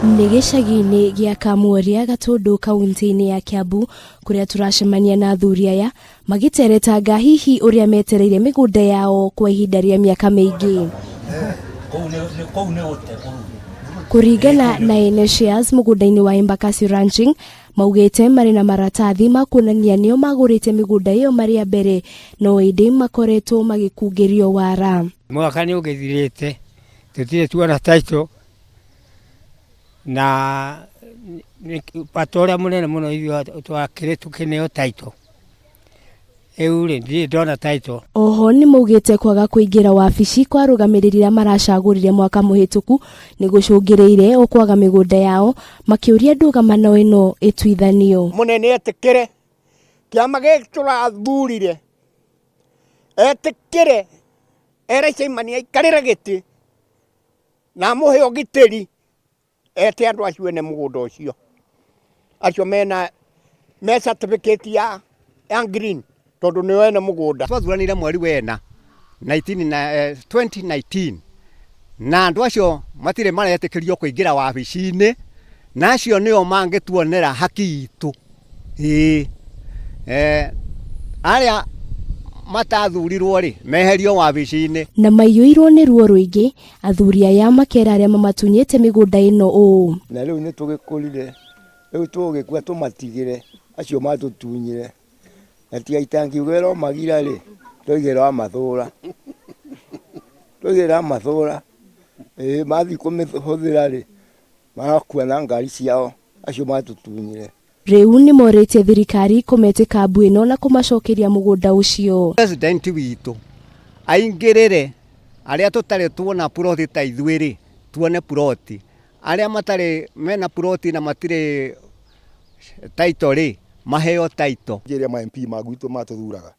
Nĩ gĩcagi-inĩ gĩa Kamworia Gatũndũ kaunti-inĩ ya Kiambu kũrĩa tũracemania na athuri aya magĩteretanga hihi ũrĩa metereire mĩgũnda yao kwa ihinda rĩa mĩaka mĩingĩ. Kũringana na ene shares mũgũnda-inĩ wa Embakasi Ranching maugĩte marĩ na maratathi ma kuonania nĩo magũrĩte mĩgũnda ĩyo marĩ a mbere no ĩndĩ makoretwo magĩkungĩrio wara. Mwaka nĩ ũgĩthirĩte tũtirĩ tuona title na bata ũrĩa mũnene mũno ithuĩ twakĩrĩ tũkĩneo title. Rĩu rĩ ndirĩ ndona title. Oho nĩmaugĩte kwaga kũingĩra wabici kwa arũgamĩrĩri arĩa maracagũrire mwaka mũhĩtũku nĩgũcũngĩrĩire o kwaga mĩgũnda yao makĩũria ndũgamano ĩno ĩtuithanio. Mũnene etĩkĩre kĩama gĩkĩ tũrathurire etĩkĩre ere Caimani aikarĩre gĩtĩ na amũhe ũgitĩri ete andũ acio ene mũgũnda ũcio acio mena me certificate ya, ya green tondũ nĩo ene mũgũnda. Twathuranire mweri wena 19 na, eh, 2019 na andũ acio matirĩ maretĩkĩrio kũingĩra wabici-inĩ na acio nĩo mangĩtuonera haki itũ. Ĩĩ eh, arĩa matathurirwo rĩ meherio wabici-inĩ. Na maiyũirwo nĩ ruo rũingĩ, athuri aya makera arĩa mamatunyĩte mĩgũnda ĩno ũũ. Na rĩu nĩ tũgĩkũrire, rĩu tũgĩkua tũmatigĩre acio matũtunyire, na tiga itangiuga ĩromagira rĩ, twaige ĩramathũra, twaige ĩramathũra, ĩĩ mathiĩ kũmĩhũthĩra rĩ, marakua na ngari ciao acio matũtunyire. Rĩu nĩmorĩtie thirikari kũmetĩka mbu ĩno na kũmacokeria mũgũnda ũcio. President witũ aingĩrĩre arĩa tũtarĩ tuona puroti ta ithuĩ rĩ, tuone puroti, arĩa matarĩ mena puroti na matirĩ title rĩ, maheo title. Ĩrĩa ma MP ma gwitũ matũthuraga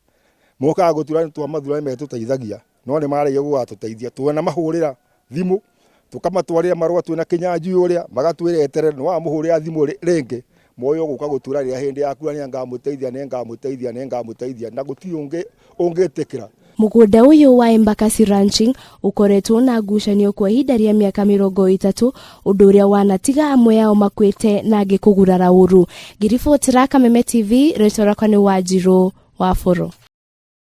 mokaga gũtura nĩ twamathura nĩ metũteithagia no nĩ maregire gũgatũteithia twanamahũrĩra thimũ tũkamatwarĩra marũa twĩna Kĩnyanjui ũrĩa magatwĩra eterere nĩ wamũhũrĩra thimũ rĩngĩ moyo gũka gũtura rĩrĩa hĩndĩ ya kura nĩ ngamũteithia nĩ ngamũteithia nĩ ngamũteithia na gũtirĩ ũngĩ ũngĩtĩkĩra. Mũgũnda ũyũ wa Embakasi Ranching ũkoretwo na ngucanio kwa ihinda rĩa mĩaka 30 ũndũ ũrĩa wanatiga amwe ao makuĩte na angĩ kũgurara ũru. Ngĩribotera Kameme TV, rĩtwa rĩakwa nĩ Wanjirũ wa Bũrũ.